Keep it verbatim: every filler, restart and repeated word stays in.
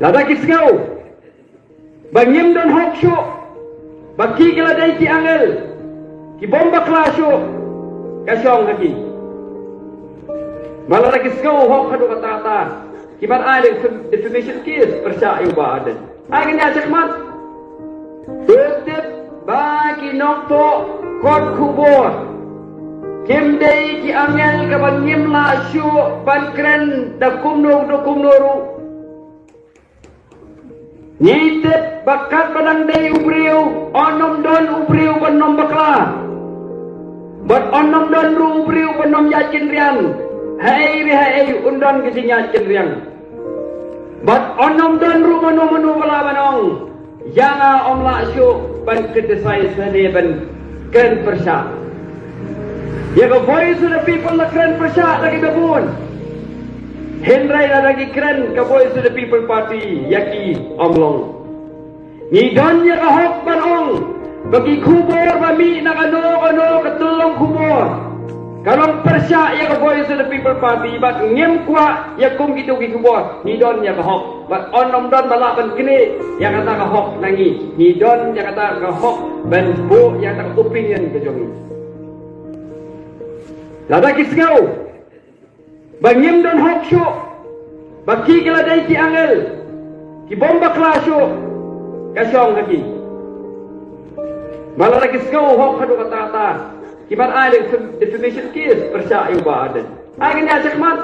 Lada ki sngew ba ngim don hok shuh, ba ki ki la dei ki angel ki bym bakla shuh, ka shong ha ki. Ba lada ki sngew hok haduh katta katta, ki mat ai defam- defamation case pyrshah ïa u Bah Ardent. Ai kane shakhmat. Te tip ba ki nongthoh kot khubor kim dei ki angel kaba ngim lah shuh ban kren da kumno da kumno ruh. Ngi tip ba katba dang dei u briew, un ym don u briew ban ym bakla. Bad un ym don ruh u briew ban ym ïaid kynriang. Haei re haei un don ka jingïaid kynriang. Bad un ym don ruh mano mano ba lah ban ong, ïa nga ym lah shuh ban criticize ne ban kren pyrshah. Ïa ka Voice of the People la kren pyrshah da kiba bun. Hynrei lada ki kren ka Voice of the People Party ïa ki, ym long. Ngi don ïa ka hok ban ong ba ki khubor ba mih na kano kano ka tyllong khubor ka long pyrshah ïa ka Voice of the People Party, bad ngim kwah ïa kum kito ki khubor. Ngi don ïa ka hok, bad un ym don ba lah ban knieh ïa kata ka hok na ngi. Ngi don ïa kata ka hok ban buh ïa kata ka opinion ka jong ngi. Lada ki sngew ba ngim don hok shuh, ba ki ki la dei ki angel ki bym bakla shuh, ka shong ha ki. Ba lada ki sngew hok haduh katta katta, ki mat ai defam- defamation case pyrshah ïa u Bah Ardent. Ai kane shakhmat.